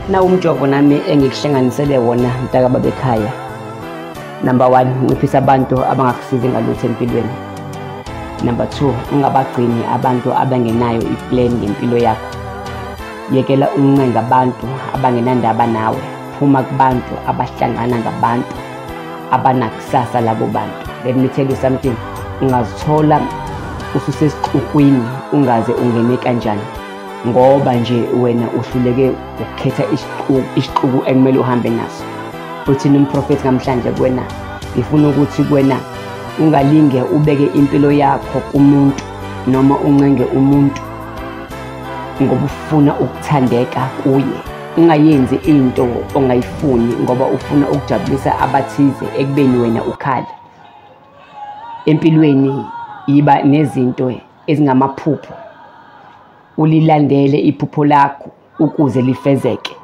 Na umjovo nami engikuhlanganisele wona mntaka baba ekhaya. Number 1, nciphisa abantu abangakusizi ngalutho empilweni. Number 2, ungabagcini abantu abangenayo iplan ngempilo yakho. Yekela uncenga abantu abangenandaba nawe. Phuma kubantu abahlangana ngabantu abanakusasa labo bantu. Let me tell you something, ungazithola ususesixukwini ungaze ungene kanjani, ngoba nje wena uhluleke ukukhetha isixuku ekumele uhambe naso. Uthini umprofethi namhlanje kuwena? Ngifuna ukuthi kuwena ungalinge ubeke impilo yakho kumuntu noma uncenge umuntu ngoba ufuna ukuthandeka kuye. Ungayenzi into ongayifuni ngoba ufuna ukujabulisa abathize ekubeni wena ukhala. Empilweni yiba nezinto ezingamaphupho, ulilandele iphupho lakho ukuze lifezeke.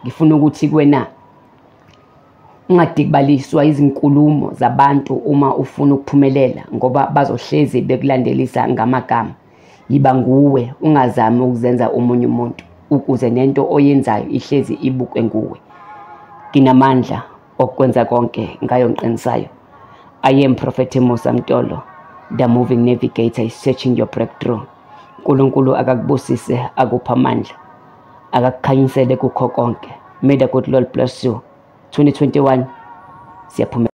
Ngifuna ukuthi kuwena ungadikibaliswa izinkulumo zabantu uma ufuna ukuphumelela, ngoba bazohlezi bekulandelisa ngamagama. Yiba nguwe, ungazami ukuzenza omunye umuntu ukuze nento oyenzayo ihlezi ibukwe nguwe. Nginamandla okwenza konke ngayo ngiqinisayo. I am Prophet Musa Mtolo, the moving navigator is searching your breakthrough. uNkulunkulu akakubusise, akupha amandla, akakukhanyisele kukho konke. May the good Lord bless you. 2021 siyaphumela.